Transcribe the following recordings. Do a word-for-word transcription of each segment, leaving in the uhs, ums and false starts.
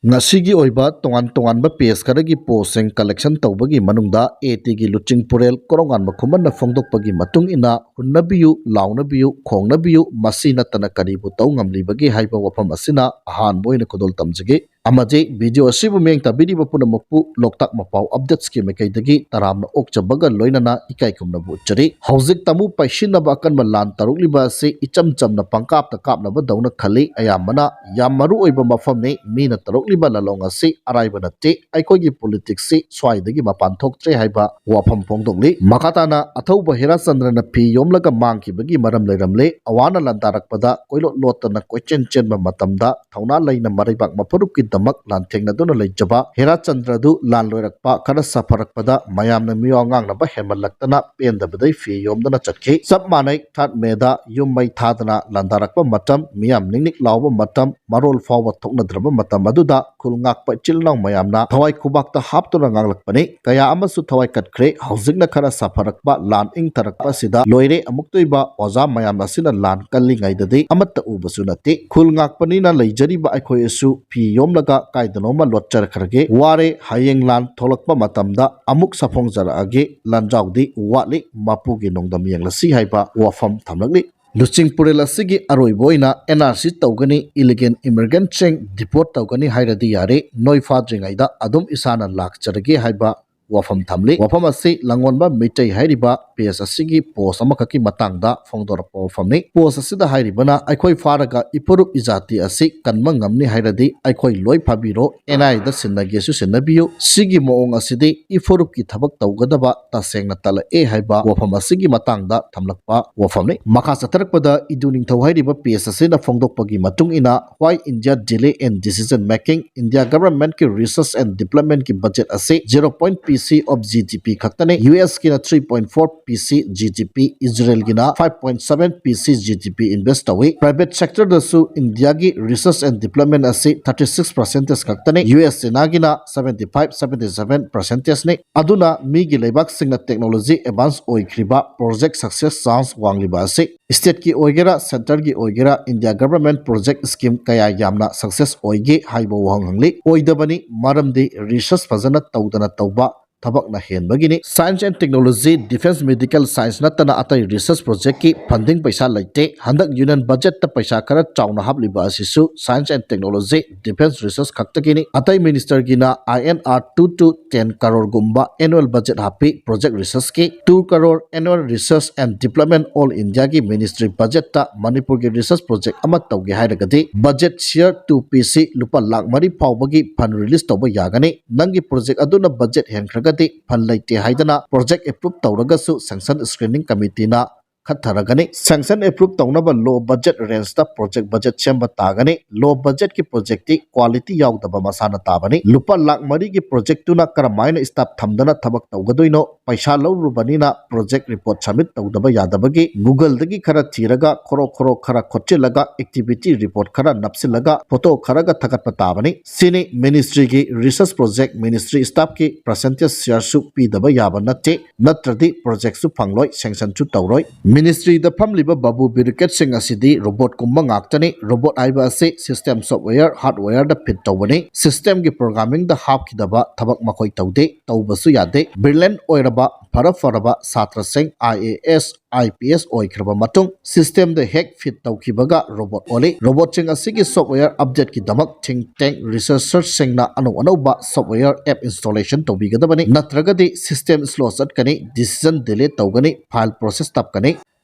ꯉꯁꯤꯒꯤ ꯑꯣꯏꯕ ꯇꯣꯉꯥꯟ ꯇꯣꯉꯥꯟꯕ ꯄꯦꯖ ꯈꯔꯒꯤ ꯄꯣꯁꯁꯤꯡ ꯀꯂꯦꯛꯁꯟ ꯇꯧꯕꯒꯤ ꯃꯅꯨꯡꯗ ꯑꯦ ꯇꯤꯒꯤ ꯂꯨꯆꯤꯡꯄꯨꯔꯦꯜ ꯀꯣꯔꯧꯉꯥꯟꯕ ꯈꯨꯃꯟꯅ ꯐꯣꯡꯗꯣꯛꯄꯒꯤ ꯃꯇꯨꯡ ꯏꯟꯅ, "ꯍꯨꯟꯅꯕꯤꯌꯨ, ꯂꯥꯎꯅꯕꯤꯌꯨ, ꯈꯣꯡꯅꯕꯤꯌꯨ, ꯃꯁꯤ ꯅꯠꯇꯅ ꯀꯔꯤꯕꯨ ꯇꯧ ꯉꯝꯂꯤꯕꯒꯦ?" ꯍꯥꯏꯕ ꯋꯥꯐꯝ ꯑꯁꯤꯅ ꯑꯍꯥꯟꯕ ꯑꯣꯏꯅ ꯈꯨꯗꯣꯜ ꯇꯝꯖꯒꯦ꯫ ꯑꯃꯗꯤ ꯚꯤꯗꯤꯑꯣ ꯑꯁꯤꯕꯨ ꯃꯤꯠꯌꯦꯡ ꯇꯥꯕꯤꯔꯤꯕ ꯄꯨꯝꯅꯃꯛꯄꯨ ꯂꯣꯛꯇꯥꯛ ꯃꯄꯥꯎ ꯑꯞꯗꯦꯠꯁꯀꯤ ꯃꯥꯏꯀꯩꯗꯒꯤ ꯇꯔꯥꯝꯅ ꯑꯣꯛꯆꯕꯒ ꯂꯣꯏꯅꯅ ꯏꯀꯥꯏ ꯈꯨꯝꯅꯕ ꯎꯠꯆꯔꯤ꯫ ꯍꯧꯖꯤꯛ ꯇꯥꯃꯨ ꯄꯥꯏꯁꯤꯟꯅꯕ ꯑꯀꯟꯕ ꯂꯥꯟ ꯇꯧꯔꯛꯂꯤꯕ ꯑꯁꯤ ꯏꯆꯝ ꯆꯝꯅ ꯄꯪꯀꯥꯞꯇ ꯀꯥꯞꯅꯕꯗꯧꯅ ꯈꯜꯂꯤ꯫ ꯑꯌꯥꯝꯕꯅ ꯌꯥꯝ ꯃꯔꯨ ꯑꯣꯏꯕ ꯃꯐꯝꯅꯤ꯫ ꯃꯤꯅ ꯇꯧꯔꯛꯂꯤꯕ ꯂꯥꯂꯣꯡ ꯑꯁꯤ ꯑꯔꯥꯏꯕ ꯅꯠꯇꯦ꯫ ꯑꯩꯈꯣꯏꯒꯤ ꯄꯣꯂꯤꯇꯤꯛꯁꯁꯤ ꯁ꯭ꯋꯥꯏꯗꯒꯤ ꯃꯄꯥꯟ ꯊꯣꯛꯇ꯭ꯔꯦ ꯍꯥꯏꯕ ꯋꯥꯐꯝ ꯐꯣꯡꯗꯣꯛꯂꯤ꯫ ꯃꯈꯥ ꯇꯥꯅ ꯑꯊꯧꯕ ꯍꯦꯔꯥꯆꯟꯗ꯭ꯔꯅ ꯐꯤ ꯌꯣꯝꯂꯒ ꯃꯥꯡꯈꯤꯕꯒꯤ ꯃꯔꯝ ꯂꯩꯔꯝꯂꯦ꯫ ꯑꯋꯥꯅ ꯂꯥꯟꯗꯥꯔꯛꯄꯗ ꯀꯣꯏꯂꯣꯠ ꯂꯣꯠꯇꯅ ꯀꯣꯏꯆꯦꯟ ꯆꯦꯟꯕ ꯃꯇꯝꯗ ꯊꯧꯅꯥ ꯂꯩꯅ ꯃꯔꯩꯕꯥꯛ ꯃꯐꯨꯔꯨꯞꯀꯤꯗꯃꯛ ꯂꯥꯟꯊꯦꯡꯅꯗꯨꯅ ꯂꯩꯖꯕ ꯍꯦꯔꯥꯆꯟꯗ꯭ꯔꯗꯨ ꯂꯥꯟ ꯂꯣꯏꯔꯛꯄ ꯈꯔ ꯁꯥꯐꯔꯛꯄꯗ ꯃꯌꯥꯝꯅ ꯃꯤꯋꯥ ꯉꯥꯡꯅꯕ ꯍꯦꯟꯃꯜꯂꯛꯇꯅ ꯄꯦꯟꯗꯕꯗꯩ ꯐꯤ ꯌꯣꯝꯗꯅ ꯆꯠꯈꯤ꯫ ꯆꯞ ꯃꯥꯟꯅꯩ, ꯊꯥꯔꯠ ꯃꯦꯗ ꯌꯨꯝ ꯃꯩ ꯊꯥꯗꯅ ꯂꯥꯟꯗꯥꯔꯛꯄ ꯃꯇꯝ, ꯃꯤꯌꯥꯝ ꯅꯤꯛ ꯅꯤꯛ ꯂꯥꯎꯕ ꯃꯇꯝ, ꯃꯔꯣꯜ ꯐꯥꯎꯕ ꯊꯣꯛꯅꯗ꯭ꯔꯕ ꯃꯇꯝ ꯑꯗꯨꯗ ꯈꯨꯜ ꯉꯥꯛꯄ ꯏꯆꯤꯜ ꯏꯅꯥꯎ ꯃꯌꯥꯝꯅ ꯊꯋꯥꯏ ꯈꯨꯕꯥꯛꯇ ꯍꯥꯞꯇꯨꯅ ꯉꯥꯡꯂꯛꯄꯅꯤ꯫ ꯀꯌꯥ ꯑꯃꯁꯨ ꯊꯋꯥꯏ ꯀꯠꯈ꯭ꯔꯦ꯫ ꯍꯧꯖꯤꯛꯅ ꯈꯔ ꯁꯥꯐꯔꯛꯄ, ꯂꯥꯟ ꯏꯪꯊꯔꯛꯄ ꯑꯁꯤꯗ ꯂꯣꯏꯔꯦ꯫ ꯑꯃꯨꯛꯇꯣꯏꯕ ꯑꯣꯖꯥ ꯃꯌꯥꯝ ꯑꯁꯤꯅ ꯂꯥꯟ ꯀꯜꯂꯤꯉꯩꯗꯗꯤ ꯑꯃꯠꯇ ꯎꯕꯁꯨ ꯅꯠꯇꯦ꯫ ꯈꯨꯜ ꯉꯥꯛꯄꯅꯤꯅ ꯂꯩꯖꯔꯤꯕ ꯑꯩꯈꯣꯏ ꯑꯁꯨ ꯐꯤ ꯌꯣꯝꯂꯒ ꯀꯥꯏꯗꯅꯣꯃ ꯂꯣꯠꯆꯔꯛꯈ꯭ꯔꯒꯦ꯫ ꯋꯥꯔꯦ, ꯍꯌꯦꯡ ꯂꯥꯟ ꯊꯣꯛꯂꯛꯄ ꯃꯇꯝꯗ ꯑꯃꯨꯛ ꯁꯥꯐꯣꯡꯖꯔꯛꯑꯒꯦ꯫ ꯂꯥꯟꯖꯥꯎꯗꯤ ꯋꯥꯠꯂꯤ, ꯃꯄꯨꯒꯤ ꯅꯣꯡꯗꯝ ꯌꯦꯡꯂꯁꯤ ꯍꯥꯏꯕ ꯋꯥꯐꯝ ꯊꯝꯂꯛꯂꯤ꯫ ꯂꯨꯆꯤꯡꯄꯨꯔꯦꯜ ꯑꯁꯤꯒꯤ ꯑꯔꯣꯏꯕ ꯑꯣꯏꯅ ꯑꯦꯟ ꯑꯥꯔ ꯁꯤ ꯇꯧꯒꯅꯤ, ꯏꯂꯤꯒꯦꯜ ꯏꯃꯤꯒ꯭ꯔꯦꯟꯠꯁꯤꯡ ꯗꯤꯄꯣꯔꯠ ꯇꯧꯒꯅꯤ ꯍꯥꯏꯔꯗꯤ ꯌꯥꯔꯦ, ꯅꯣꯏ ꯐꯥꯗ꯭ꯔꯤꯉꯩꯗ ꯑꯗꯨꯝ ꯏꯁꯥꯅ ꯂꯥꯛꯆꯔꯒꯦ ꯍꯥꯏꯕ ꯋꯥꯐꯝ ꯊꯝꯂꯤ꯫ ꯋꯥꯐꯝ ꯑꯁꯤ ꯂꯥꯡꯑꯣꯟꯕ ꯃꯤꯇꯩ ꯍꯥꯏꯔꯤꯕ ꯄꯦꯖ ꯑꯁꯤꯒꯤ ꯄꯣꯁ ꯑꯃꯈꯛꯀꯤ ꯃꯇꯥꯡꯗ ꯐꯣꯡꯗꯣꯔꯛꯄ ꯋꯥꯐꯝꯅꯤ꯫ ꯄꯣꯁ ꯑꯁꯤꯗ ꯍꯥꯏꯔꯤꯕꯅ, "ꯑꯩꯈꯣꯏ ꯐꯥꯔꯒ ꯏꯐꯨꯔꯨꯞ ꯏꯖꯥꯇꯤ ꯑꯁꯤ ꯀꯟꯕ ꯉꯝꯅꯤ ꯍꯥꯏꯔꯗꯤ ꯑꯩꯈꯣꯏ ꯂꯣꯏ ꯐꯥꯕꯤꯔꯣ, ꯑꯦꯟ ꯑꯥꯏ ꯑꯦꯗ ꯁꯤꯟꯅꯒꯦꯁꯨ ꯁꯤꯟꯅꯕꯤꯌꯨ꯫ ꯁꯤꯒꯤ ꯃꯑꯣꯡ ꯑꯁꯤꯗꯤ ꯏꯐꯨꯔꯨꯞꯀꯤ ꯊꯕꯛ ꯇꯧꯒꯗꯕ ꯇꯁꯦꯡꯅ ꯇꯜꯂꯛꯑꯦ" ꯍꯥꯏꯕ ꯋꯥꯐꯝ ꯑꯁꯤꯒꯤ ꯃꯇꯥꯡꯗ ꯊꯝꯂꯛꯄ ꯋꯥꯐꯝꯅꯤ꯫ ꯃꯈꯥ ꯆꯠꯊꯔꯛꯄꯗ ꯏꯗꯨ ꯅꯤꯡꯊꯧ ꯍꯥꯏꯔꯤꯕ ꯄꯦꯖ ꯑꯁꯤꯅ ꯐꯣꯡꯗꯣꯛꯄꯒꯤ ꯃꯇꯨꯡ ꯏꯟꯅ, "Why India delay in decision making? India government ꯀꯤ research and development ꯀꯤ budget ꯑꯁꯤ zero point P C of G D P ꯈꯛꯇꯅꯤ꯫ U S ꯀꯤꯅ three point four P C G D P, Israel ꯒꯤꯅ five point seven P C G D P invest ꯇꯧꯏ꯫ Private sector ꯗꯁꯨ India ꯒꯤ research and development ꯑꯁꯤ thirty six percentage ꯈꯛꯇꯅꯤ꯫ U S China ꯒꯤꯅ seventy five, seventy seven percentage ꯅꯤ꯫ ꯑꯗꯨꯅ ꯃꯤꯒꯤ ꯂꯩꯕꯥꯛꯁꯤꯡꯅ technology advance ꯑꯣꯏꯈ꯭ꯔꯤꯕ, project success chance ꯋꯥꯡꯂꯤꯕ ꯑꯁꯤ state ꯀꯤ ꯑꯣꯏꯒꯦꯔꯥ, centre ꯒꯤ ꯑꯣꯏꯒꯦꯔꯥ, India government project scheme ꯀꯌꯥ ꯌꯥꯝꯅ success ꯑꯣꯏꯒꯦ ꯍꯥꯏꯕ ꯋꯥꯍꯪ ꯍꯪꯂꯤ꯫ ꯑꯣꯏꯗꯕꯅꯤ, ꯃꯔꯝꯗꯤ research ꯐꯖꯅ ꯇꯧꯗꯅ ꯇꯧꯕ ꯊꯕꯛꯅ ꯍꯦꯟꯕꯒꯤꯅꯤ꯫ Science and technology, defence, medical science ꯅꯠꯇꯅ ꯑꯇꯩ research project ꯀꯤ funding ꯄꯩꯁꯥ ꯂꯩꯇꯦ꯫ ꯍꯟꯗꯛ union budget ꯇ ꯄꯩꯁꯥ ꯈꯔ ꯆꯥꯎꯅ ꯍꯥꯞꯂꯤꯕ ꯑꯁꯤꯁꯨ science and technology, defence research ꯈꯛꯇꯒꯤꯅꯤ꯫ ꯑꯇꯩ minister ꯒꯤꯅ I N R two to ten crore ꯒꯨꯝꯕ annual budget ꯍꯥꯞꯄꯤ project research ꯀꯤ꯫ Two crore annual research and development all India ꯒꯤ ministry budget ꯇ ꯃꯅꯤꯄꯨꯔꯒꯤ research project ꯑꯃ ꯇꯧꯒꯦ ꯍꯥꯏꯔꯒꯗꯤ budget share two P C ꯂꯨꯄꯥ ꯂꯥꯈ ꯃꯔꯤ ꯐꯥꯎꯕꯒꯤ fund release ꯇꯧꯕ ꯌꯥꯒꯅꯤ꯫ ꯅꯪꯒꯤ project ꯑꯗꯨꯅ budget ꯍꯦꯟꯈ꯭ꯔꯒꯗꯤ fund ꯂꯩꯇꯦ ꯍꯥꯏꯗꯅ project approve ꯇꯧꯔꯒꯁꯨ sanction screening committee ꯅ ꯈꯠꯊꯔꯒꯅꯤ꯫ Sanction approve ꯇꯧꯅꯕ low budget range ꯇ project budget ꯁꯦꯝꯕ ꯇꯥꯒꯅꯤ꯫ Low budget ꯀꯤ project ꯇꯤ quality ꯌꯥꯎꯗꯕ ꯃꯁꯥꯅ ꯇꯥꯕꯅꯤ꯫ ꯂꯨꯄꯥ ꯂꯥꯈ ꯃꯔꯤꯒꯤ project ꯇꯨꯅ ꯀꯔꯝꯍꯥꯏꯅ staff ꯊꯝꯗꯅ ꯊꯕꯛ ꯇꯧꯒꯗꯣꯏꯅꯣ? ꯄꯩꯁꯥ ꯂꯧꯔꯨꯕꯅꯤꯅ project report submit ꯇꯧꯗꯕ ꯌꯥꯗꯕꯒꯤ Google ꯗꯒꯤ ꯈꯔ ꯊꯤꯔꯒ, ꯈꯣꯔꯣ ꯈꯣꯔꯣ ꯈꯔ ꯈꯣꯠꯆꯤꯜꯂꯒ, activity report ꯈꯔ ꯅꯞꯁꯤꯜꯂꯒ, photo ꯈꯔꯒ ꯊꯥꯒꯠꯄ ꯇꯥꯕꯅꯤ꯫ ꯁꯤꯅꯤ ministry ꯒꯤ research project, ministry staff ꯀꯤ percentage share ꯁꯨ ꯄꯤꯗꯕ ꯌꯥꯕ ꯅꯠꯇꯦ꯫ ꯅꯠꯇ꯭ꯔꯗꯤ project ꯁꯨ ꯐꯪꯂꯣꯏ, sanction ꯁꯨ ꯇꯧꯔꯣꯏ꯫ Ministry ꯗ ꯐꯝꯂꯤꯕ ꯕꯥꯕꯨ bureaucrat ꯁꯤꯡ ꯑꯁꯤꯗꯤ robot ꯀꯨꯝꯕ ꯉꯥꯛꯇꯅꯤ꯫ Robot ꯍꯥꯏꯕ ꯑꯁꯤ system, software, hardware ꯗ fit ꯇꯧꯕꯅꯤ꯫ System ꯒꯤ programming ꯗ ꯍꯥꯞꯈꯤꯗꯕ ꯊꯕꯛ ꯃꯈꯣꯏ ꯇꯧꯗꯦ, ꯇꯧꯕꯁꯨ ꯌꯥꯗꯦ꯫ Brilliant ꯑꯣꯏꯔꯕ, ꯐꯔ ꯐꯔꯕ ꯁꯥꯇ꯭ꯔꯁꯤꯡ I A S, I P S ꯑꯣꯏꯈ꯭ꯔꯕ ꯃꯇꯨꯡ system ꯗ ꯍꯦꯛ fit ꯇꯧꯈꯤꯕꯒ robot ꯑꯣꯜꯂꯤ꯫ Robot ꯁꯤꯡ ꯑꯁꯤꯒꯤ software update ꯀꯤꯗꯃꯛ think tank researcher ꯁꯤꯡꯅ ꯑꯅꯧ ꯑꯅꯧꯕ software app installation ꯇꯧꯕꯤꯒꯗꯕꯅꯤ, ꯅꯠꯇ꯭ꯔꯒꯗꯤ system slow ꯆꯠꯀꯅꯤ, decision delay ꯇꯧꯒꯅꯤ, file process ꯇꯞꯀꯅꯤ꯫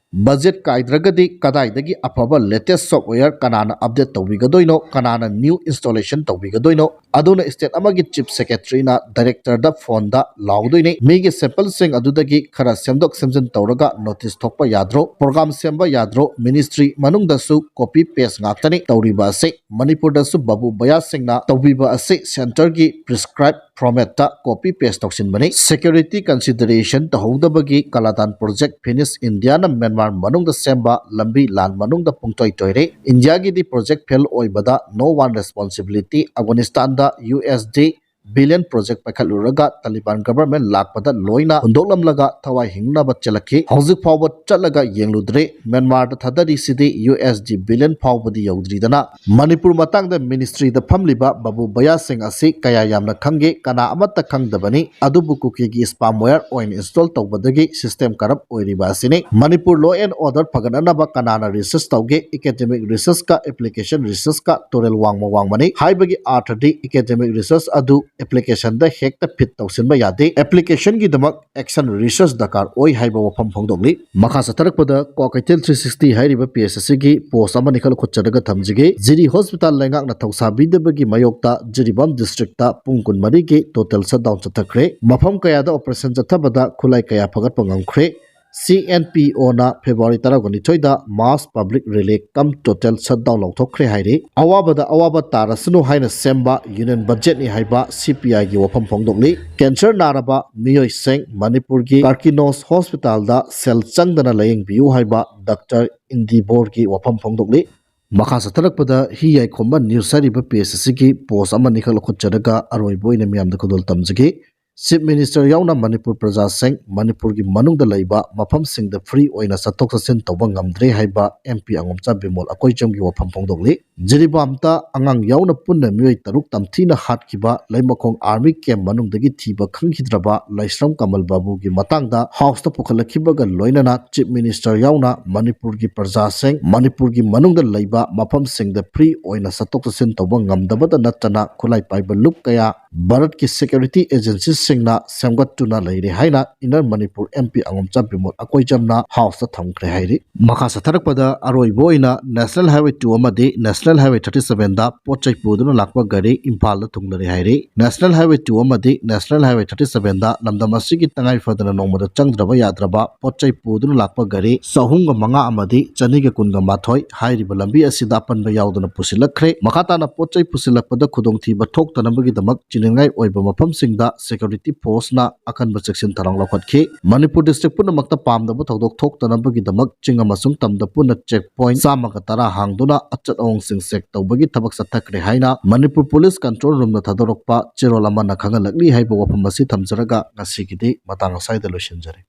Budget ꯀꯥꯏꯗ꯭ꯔꯒꯗꯤ ꯀꯗꯥꯏꯗꯒꯤ ꯑꯐꯕ latest software ꯀꯅꯥꯅ update ꯇꯧꯕꯤꯒꯗꯣꯏꯅꯣ, ꯀꯅꯥꯅ new installation ꯇꯧꯕꯤꯒꯗꯣꯏꯅꯣ? ꯑꯗꯨꯅ state ꯑꯃꯒꯤ chief secretary ꯅ director ꯗ phone ꯗ ꯂꯥꯎꯗꯣꯏꯅꯤ꯫ ꯃꯤꯒꯤ sample ꯁꯤꯡ ꯑꯗꯨꯗꯒꯤ ꯈꯔ ꯁꯦꯝꯗꯣꯛ ꯁꯦꯝꯖꯤꯟ ꯇꯧꯔꯒ notice ꯊꯣꯛꯄ ꯌꯥꯗ꯭ꯔꯣ? Program ꯁꯦꯝꯕ ꯌꯥꯗ꯭ꯔꯣ? Ministry ꯃꯅꯨꯡꯗꯁꯨ copy paste ꯉꯥꯛꯇꯅꯤ ꯇꯧꯔꯤꯕ ꯑꯁꯤ꯫ ꯃꯅꯤꯄꯨꯔꯗꯁꯨ ꯕꯥꯕꯨ ꯕꯌꯥꯁ ꯁꯤꯡꯅ ꯇꯧꯕꯤꯕ ꯑꯁꯤ centre ꯒꯤ prescribe format ꯇ copy paste ꯇꯧꯁꯤꯟꯕꯅꯤ꯫ Security consideration ꯇꯧꯍꯧꯗꯕꯒꯤ ꯀꯂꯥꯇꯥꯟ project finish꯫ ꯏꯟꯗꯤꯌꯥꯅ ꯃ꯭ꯌꯥꯟꯃꯥꯔ ꯃꯅꯨꯡꯗ ꯁꯦꯝꯕ ꯂꯝꯕꯤ ꯂꯥꯟ ꯃꯅꯨꯡꯗ ꯄꯨꯡꯇꯣꯏ ꯇꯣꯏꯔꯦ꯫ ꯏꯟꯗꯤꯌꯥꯒꯤꯗꯤ project fail ꯑꯣꯏꯕꯗ no one responsibility꯫ ꯑꯐꯒꯥꯅꯤꯁꯇꯥꯟꯗ U S D billion project ꯄꯥꯏꯈꯠꯂꯨꯔꯒ ꯇꯥꯂꯤꯕꯥꯟ government ꯂꯥꯛꯄꯗ ꯂꯣꯏꯅ ꯍꯨꯟꯗꯣꯛꯂꯝꯂꯒ ꯊꯋꯥꯏ ꯍꯤꯡꯅꯕ ꯆꯦꯜꯂꯛꯈꯤ꯫ ꯍꯧꯖꯤꯛ ꯐꯥꯎꯕ ꯆꯠꯂꯒ ꯌꯦꯡꯂꯨꯗ꯭ꯔꯦ꯫ ꯃ꯭ꯌꯥꯟꯃꯥꯔꯗ ꯊꯥꯗꯔꯤꯁꯤꯗꯤ ꯌꯨ ꯑꯦꯁ ꯗꯤ billion ꯐꯥꯎꯕꯗꯤ ꯌꯧꯗ꯭ꯔꯤꯗꯅ꯫ ꯃꯅꯤꯄꯨꯔ ꯃꯇꯥꯡꯗ ministry ꯗ ꯐꯝꯂꯤꯕ ꯕꯥꯕꯨ ꯚꯩꯌꯥꯁꯤꯡ ꯑꯁꯤ ꯀꯌꯥ ꯌꯥꯝꯅ ꯈꯪꯒꯦ? ꯀꯅꯥ ꯑꯃꯠꯇ ꯈꯪꯗꯕꯅꯤ꯫ ꯑꯗꯨꯕꯨ ꯀꯨꯀꯤꯒꯤ spyware ꯑꯣꯏꯅ install ꯇꯧꯕꯗꯒꯤ system corrupt ꯑꯣꯏꯔꯤꯕ ꯑꯁꯤꯅꯤ꯫ ꯃꯅꯤꯄꯨꯔ law and order ꯐꯒꯠꯅꯅꯕ ꯀꯅꯥꯅ research ꯇꯧꯒꯦ? Academic research ꯀ application research ꯀ ꯇꯨꯔꯦꯜ ꯋꯥꯡꯃ ꯋꯥꯡꯃꯅꯤ ꯍꯥꯏꯕꯒꯤ ꯑꯥꯔꯊꯗꯤ academic research ꯑꯗꯨ application ꯗ ꯍꯦꯛꯇ fit ꯇꯧꯁꯤꯟꯕ ꯌꯥꯗꯦ꯫ Application ꯒꯤꯗꯃꯛ action research ꯗꯔꯀꯥꯔ ꯑꯣꯏ ꯍꯥꯏꯕ ꯋꯥꯐꯝ ꯐꯣꯡꯗꯣꯛꯂꯤ꯫ ꯃꯈꯥ ꯆꯠꯊꯔꯛꯄꯗ ꯀ꯭ꯋꯥꯀꯩꯊꯦꯜ three sixty ꯍꯥꯏꯔꯤꯕ page ꯑꯁꯤꯒꯤ post ꯑꯃꯅꯤꯈꯛ ꯂꯧꯈꯠꯆꯔꯒ ꯊꯝꯖꯒꯦ꯫ ꯖꯤꯔꯤ hospital ꯂꯩꯉꯥꯛꯅ ꯊꯧꯁꯥꯕꯤꯗꯕꯒꯤ ꯃꯥꯌꯣꯛꯇ ꯖꯤꯔꯤꯕꯥꯝ district ꯇ ꯄꯨꯡ ꯀꯨꯟꯃꯔꯤꯒꯤ total shutdown ꯆꯠꯊꯈ꯭ꯔꯦ꯫ ꯃꯐꯝ ꯀꯌꯥꯗ operation ꯆꯠꯊꯕꯗ ꯈꯨꯠꯂꯥꯏ ꯀꯌꯥ ꯐꯒꯠꯄ ꯉꯝꯈ꯭ꯔꯦ꯫ ꯁꯤ ꯑꯦꯟ ꯄꯤ ꯑꯣꯅ February ꯇꯔꯥꯒ ꯅꯤꯊꯣꯏꯗ mass public rally cum total shutdown ꯂꯥꯎꯊꯣꯛꯈ꯭ꯔꯦ ꯍꯥꯏꯔꯤ꯫ ꯑꯋꯥꯕꯗ ꯑꯋꯥꯕ ꯇꯥꯔꯁꯅꯨ ꯍꯥꯏꯅ ꯁꯦꯝꯕ union budget ꯅꯤ ꯍꯥꯏꯕ ꯁꯤ ꯄꯤ ꯑꯥꯏꯒꯤ ꯋꯥꯐꯝ ꯐꯣꯡꯗꯣꯛꯂꯤ꯫ Cancer ꯅꯥꯔꯕ ꯃꯤꯑꯣꯏꯁꯤꯡ ꯃꯅꯤꯄꯨꯔꯒꯤ Carkinos hospital ꯗ ꯁꯦꯜ ꯆꯪꯗꯅ ꯂꯥꯌꯦꯡꯕꯤꯌꯨ ꯍꯥꯏꯕ ꯗꯥꯛꯇꯔ ꯏꯟꯗꯤꯕꯣꯔꯒꯤ ꯋꯥꯐꯝ ꯐꯣꯡꯗꯣꯛꯂꯤ꯫ ꯃꯈꯥ ꯆꯠꯊꯔꯛꯄꯗ ꯍꯤ ꯌꯥꯏꯈꯣꯝꯕ news ꯍꯥꯏꯔꯤꯕ page ꯑꯁꯤꯒꯤ post ꯑꯃꯅꯤꯈꯛ ꯂꯧꯈꯠꯆꯔꯒ ꯑꯔꯣꯏꯕ ꯑꯣꯏꯅ ꯃꯤꯌꯥꯝꯗ ꯈꯨꯗꯣꯜ ꯇꯝꯖꯒꯦ꯫ Chief Minister ꯌꯥꯎꯅ ꯃꯅꯤꯄꯨꯔ ꯄ꯭ꯔꯖꯥꯁꯤꯡ ꯃꯅꯤꯄꯨꯔꯒꯤ ꯃꯅꯨꯡꯗ ꯂꯩꯕ ꯃꯐꯝꯁꯤꯡꯗ free ꯑꯣꯏꯅ ꯆꯠꯊꯣꯛ ꯆꯠꯁꯤꯟ ꯇꯧꯕ ꯉꯝꯗ꯭ꯔꯦ ꯍꯥꯏꯕ ꯑꯦꯝ ꯄꯤ ꯑꯉꯣꯝꯆꯥ ꯕꯤꯃꯣꯜ ꯑꯀꯣꯏꯖꯝꯒꯤ ꯋꯥꯐꯝ ꯐꯣꯡꯗꯣꯛꯂꯤ꯫ ꯖꯤꯔꯤꯕꯥꯝꯇ ꯑꯉꯥꯡ ꯌꯥꯎꯅ ꯄꯨꯟꯅ ꯃꯤꯑꯣꯏ ꯇꯔꯨꯛ ꯇꯝꯊꯤꯅ ꯍꯥꯠꯈꯤꯕ ꯂꯩꯃꯈꯣꯡ army camp ꯃꯅꯨꯡꯗꯒꯤ ꯊꯤꯕ ꯈꯪꯈꯤꯗ꯭ꯔꯕ ꯂꯥꯏꯁ꯭ꯔꯝ ꯀꯃꯜ ꯕꯥꯕꯨꯒꯤ ꯃꯇꯥꯡꯗ house ꯇ ꯄꯨꯈꯠꯂꯛꯈꯤꯕꯒ ꯂꯣꯏꯅꯅ Chief Minister ꯌꯥꯎꯅ ꯃꯅꯤꯄꯨꯔꯒꯤ ꯄ꯭ꯔꯖꯥꯁꯤꯡ ꯃꯅꯤꯄꯨꯔꯒꯤ ꯃꯅꯨꯡꯗ ꯂꯩꯕ ꯃꯐꯝꯁꯤꯡꯗ free ꯑꯣꯏꯅ ꯆꯠꯊꯣꯛ ꯆꯠꯁꯤꯟ ꯇꯧꯕ ꯉꯝꯗꯕꯇ ꯅꯠꯇꯅ ꯈꯨꯠꯂꯥꯏ ꯄꯥꯏꯕ ꯂꯨꯞ ꯀꯌꯥ ꯚꯥꯔꯠꯀꯤ security agencies ꯁꯤꯡꯅ ꯁꯦꯝꯒꯠꯇꯨꯅ ꯂꯩꯔꯦ ꯍꯥꯏꯅ inner Manipur M P ꯑꯉꯣꯝꯆꯥ Bimol ꯑꯀꯣꯏꯖꯝꯅ ꯍꯥꯎꯁꯇ ꯊꯝꯈ꯭ꯔꯦ ꯍꯥꯏꯔꯤ꯫ ꯃꯈꯥ ꯆꯠꯊꯔꯛꯄꯗ ꯑꯔꯣꯏꯕ ꯑꯣꯏꯅ ꯅꯦꯁꯅꯦꯜ ꯍꯥꯏꯋꯦ ꯇꯨ ꯑꯃꯗꯤ ꯅꯦꯁꯅꯦꯜ ꯍꯥꯏꯋꯦ ꯊꯥꯔꯇꯤ ꯁꯚꯦꯟꯗ ꯄꯣꯠ ꯆꯩ ꯄꯨꯗꯨꯅ ꯂꯥꯛꯄ ꯒꯥꯔꯤ ꯏꯝꯐꯥꯜꯗ ꯊꯨꯡꯂꯔꯦ ꯍꯥꯏꯔꯤ꯫ ꯅꯦꯁꯅꯦꯜ ꯍꯥꯏꯋꯦ ꯇꯨ ꯑꯃꯗꯤ ꯅꯦꯁꯅꯦꯜ ꯍꯥꯏꯋꯦ ꯊꯥꯔꯇꯤ ꯁꯚꯦꯟꯗ ꯂꯝꯗꯝ ꯑꯁꯤꯒꯤ ꯇꯉꯥꯏ ꯐꯗꯅ ꯅꯣꯡꯃꯗ ꯆꯪꯗ꯭ꯔꯕ ꯌꯥꯗ꯭ꯔꯕ ꯄꯣꯠ ꯆꯩ ꯄꯨꯗꯨꯅ ꯂꯥꯛꯄ ꯒꯥꯔꯤ ꯆꯍꯨꯝꯒ ꯃꯉꯥ ꯑꯃꯗꯤ ꯆꯅꯤꯒ ꯀꯨꯟꯒ ꯃꯥꯊꯣꯏ ꯍꯥꯏꯔꯤꯕ ꯂꯝꯕꯤ ꯑꯁꯤꯗ ꯑꯄꯟꯕ ꯌꯥꯎꯗꯅ ꯄꯨꯁꯤꯜꯂꯛꯈ꯭ꯔꯦ꯫ ꯃꯈꯥ ꯇꯥꯅ ꯄꯣꯠ ꯆꯩ ꯄꯨꯁꯤꯜꯂꯛꯄꯗ ꯈꯨꯗꯣꯡꯊꯤꯕ ꯊꯣꯛꯇꯅꯕꯒꯤꯗꯃꯛ ꯆꯤꯅꯤꯡꯉꯥꯏ ꯑꯣꯏꯕ ꯃꯐꯝꯁꯤꯡꯗ ꯁꯦꯀ꯭ꯌꯨꯔꯤꯇꯤ ꯐꯣꯔꯁꯅ ꯑꯀꯟꯕ ꯆꯦꯛꯁꯤꯟ ꯊꯧꯔꯥꯡ ꯂꯧꯈꯠꯈꯤ꯫ ꯃꯅꯤꯄꯨꯔ ꯗꯤꯁꯇ꯭ꯔꯤꯛ ꯄꯨꯝꯅꯃꯛꯇ ꯄꯥꯝꯗꯕ ꯊꯧꯗꯣꯛ ꯊꯣꯛꯇꯅꯕꯒꯤꯗꯃꯛ ꯆꯤꯡ ꯑꯃꯁꯨꯡ ꯇꯝꯗ ꯄꯨꯟꯅ ꯆꯦꯛ ꯄꯣꯏꯟꯠ ꯆꯥꯝꯃꯒ ꯇꯔꯥ ꯍꯥꯡꯗꯨꯅ ꯑꯆꯠ ꯑꯋꯣꯡꯁꯤꯡ ꯆꯦꯛ ꯇꯧꯕꯒꯤ ꯊꯕꯛ ꯆꯠꯊꯈ꯭ꯔꯦ ꯍꯥꯏꯅ ꯃꯅꯤꯄꯨꯔ ꯄꯨꯂꯤꯁ ꯀꯟꯇ꯭ꯔꯣꯜ ꯔꯨꯝꯅ ꯊꯥꯗꯣꯔꯛꯄ ꯆꯦꯔꯣꯜ ꯑꯃꯅ ꯈꯪꯍꯜꯂꯛꯂꯤ ꯍꯥꯏꯕ ꯋꯥꯐꯝ ꯑꯁꯤ ꯊꯝꯖꯔꯒ ꯉꯁꯤꯒꯤꯗꯤ ꯃꯇꯥꯡ ꯑꯁ꯭ꯋꯥꯏꯗ ꯂꯣꯏꯁꯤꯟꯖꯔꯦ꯫